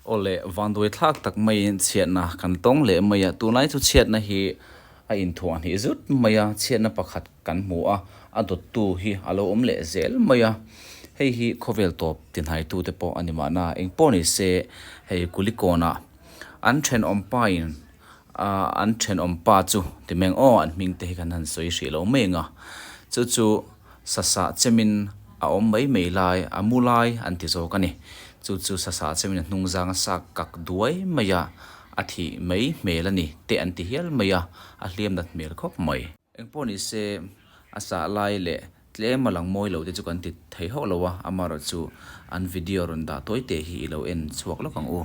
Awle, vanduai thlak tak maiin chhiatna kan tawng leh mai a, tunlai chu chhiatna hi a inthuah hnih zut mai a, chhiatna pakhat kan hmu a, a dawttu hi a lo awm leh zel mai a, hei hi khawvel tawp tinhaitute pawh a ni mahna, engpawh ni se hei Kulikawnah an thenawm pain an thenawm pa chu ti meng aw an hming te hi kan han sawi hrih lo mai ang a, chu chu Sasa chemin a awm mai mai lai, a mu lai an ti zawk a ni. Chu chu sasa chemin a hnung zang a sak kak duai mai a, a thih mai hmel a ni te an ti hial mai a, a hliam nat hmel khawp mai. Engpawh ni se, a sah lai leh tlem a lang mawi lo te chu kan ti thei hauh lo a, amaherawh chu an video rawn dah tawi te hi i lo en chhuak lawk ang u.